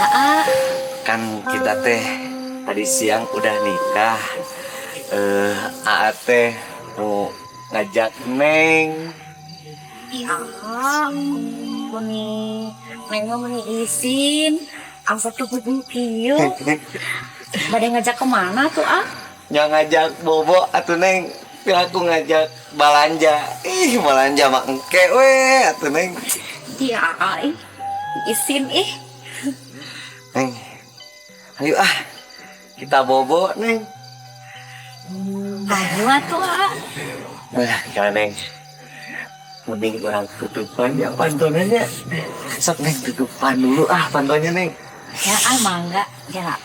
Mangga, ah. Kan kita teh tadi siang udah nikah. Aa teh mau ngajak Neng. Iya, meni Neng mah meni isin. Asa tuh kudu kieu. Bade ngajak kemana tuh, ah? Yang ngajak bobo atuh, Neng. Tapi aku ngajak balanja. Ih, balanja mah engke we atuh, Neng. Iya, ih. Isin ih. Neng, ayo ah. Kita bobo, Neng. Ayo atuh, ah. Nah, ya, Neng. Mending urang tutupan ya pantonya. Sok, Neng, tutupan dulu ah pantonya, Neng. Ya, ah, mangga. Ya.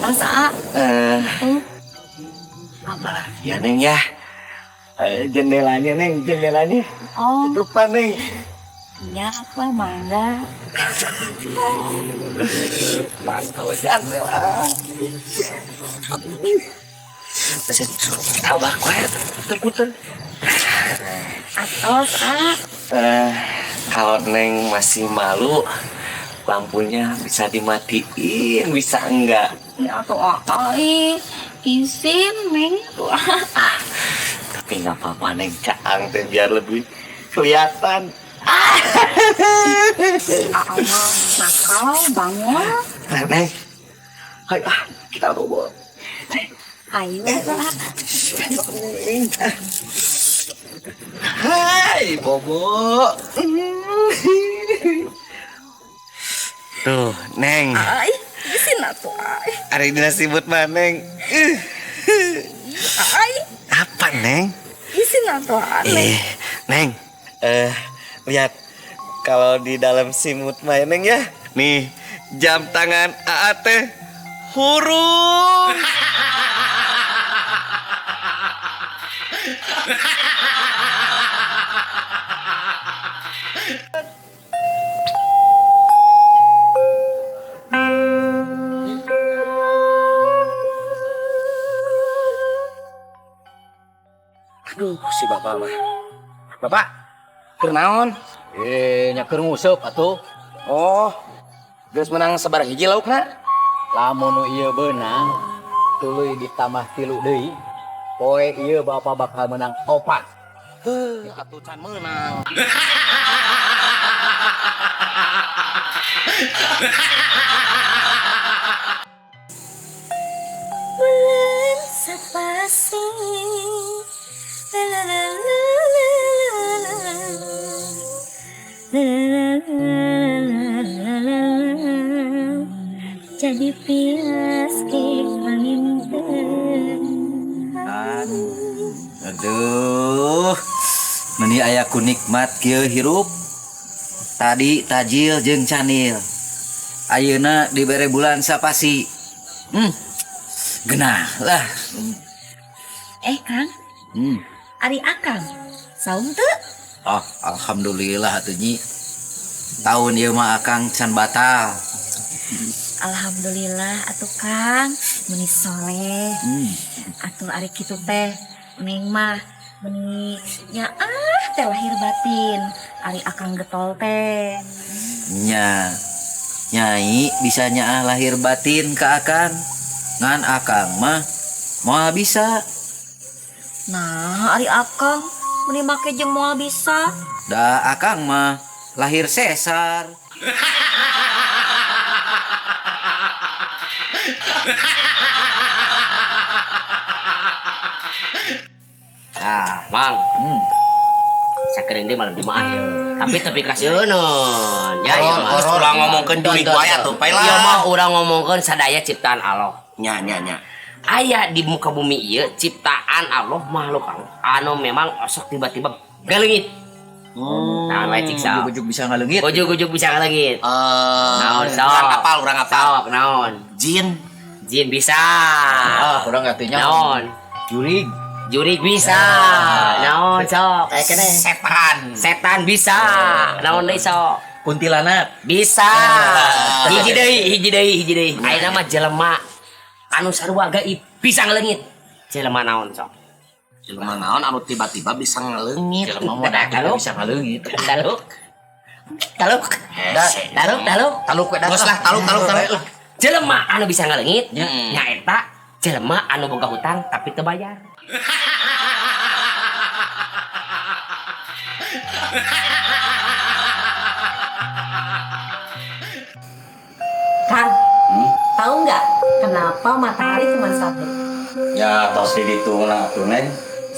Terus, ah. Apa lagi ya, Neng ya? Jendelanya, Neng, jendelanya. Oh. Tutupan, Neng. Ya, apa mangga. Pantau jendela. Tabak we, puter-puter. Atos, ah. Kalau Neng masih malu, lampunya bisa dimatiin, bisa enggak? Ya tuh, ah, ih. Isin, Neng tuh, ah. Ah, tapi nggak apa-apa, Neng, caang teh biar lebih kelihatan. Ah, mah nakal bangun. Nah, Neng, ayo ah, kita bobo. Ayo, ah. Hai, bobo. Tuh, Neng. Ay, isin atuh, ay. Ada dina sibut mah, Neng. Ay. Apa, Neng? Isin atuh, Neng. Neng, lihat kalau di dalam simut mah, Neng ya. Nih, jam tangan AA teh hurung. Aduh, si bapak mah. Bapak, keur naon? Nya keur nguseup atuh. Oh, geus menang sabaraha hiji laukna? Lamun nu ieu beunang, tuluy ditambah 3 deui. Poe ieu bapak bakal menang 4. Heuh, atuh can meunang. Bulan sapasi. La la la la la la. La la la la la. Jadi pias ke panginten. Aduh, meni aya ku nikmat kieu hirup. Tadi tajil jeung canil. Ayeuna dibere bulan sapasi. Genah lah. Kang. Ari akang, saum teu? Oh, alhamdulillah atuh Nyi. Tahun ieu mah akang can batal. Alhamdulillah atuh Kang, meni soleh. Atuh ari kitu teh, Neng mah meni nyaah teh lahir batin. Ari akang getol teh. Nya. Nyai bisa nyaah lahir batin ke akang. Ngan akang mah moal bisa. Nah, ari akang meni make jeung moal bisa. Da akang mah lahir sesar. Ah, Mang. Sakerin deui malam Jumat ya. Tapi tapi kasieun. Ya, iya mah. Terus urang ngomongkeun jurig wae atuh, pae lah. Iya mah urang ngomongkeun sadaya ciptaan Allah. Nya, nya, nya. Aya di muka bumi ieu ciptaan Allah makhluk Allah anu memang osok tiba-tiba galeungit. Nah, wae cik sok. Ujug-ujug bisa ngaleungit. Ujug-ujug bisa ngaleungit. Naon sok? Urang apal, urang apal. Sok naon? Jin. Jin bisa. Ah, urang artinya. Naon? Jurig. Jurig bisa. Naon sok? Kayak kene. Setan. Setan bisa. Naon deui sok? Kuntilanak. Bisa. Hiji deui, hiji deui, hiji deui. Ayeuna mah jelema anu sarua gaib bisa ngaleungit. Jelema naon sok? Jelema naon anu tiba-tiba bisa ngaleungit. Jelema mah Taluk. bisa ngaleungit. Taluk. Taluk. Hese. Taluk, taluk. Taluk we Geus lah, taluk taluk taluk. Jelema anu bisa ngaleungit, Nya. nyaeta jelema anu boga hutang tapi teu bayar. Kang, tahu nggak kenapa matahari cuma satu? Ya tos di ditu lah atuh Neng.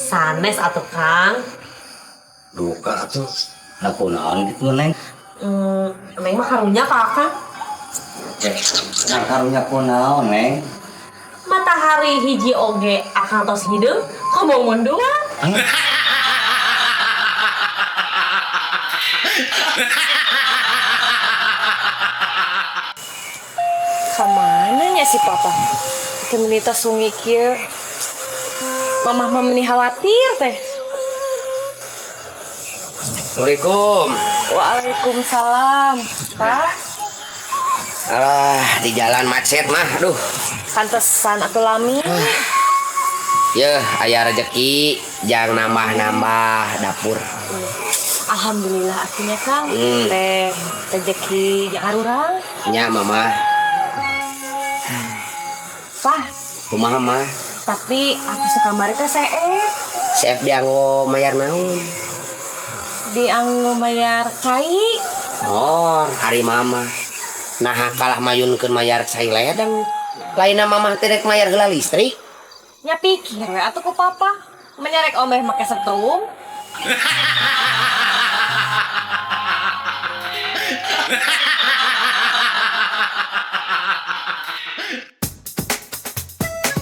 Sanes atau Kang? Duka atuh. Nah kunaon gitu Neng. Neng mah karunya ka Akang. Eh, nah karunya kunaon Neng. Matahari hiji oge Akang tos hideung, komo mun dua. Kemana nya si papa? Kemenita sungi kieu. Mamah mah meni khawatir teh. Assalamualaikum. Waalaikumsalam. Pak, Alah, di jalan macet mah, aduh. pantesan atuh lami. Yeuh, aya rezeki jangan nambah-nambah dapur. Alhamdulillah akhirnya Kang. Hmm. Teh rezeki arurang. Nya mama, Pak, kumaha mah? tapi aku sakamari teh seep Chef dianggo mayar naon? dianggo mayar kai. Oh, hari mama. Nah, kalah mayunkeun mayar cai ledeng. Lainna mama teh rek mayar heula listrik. Nya pikir we atuh ku papa. Menyerek omeh make setrum.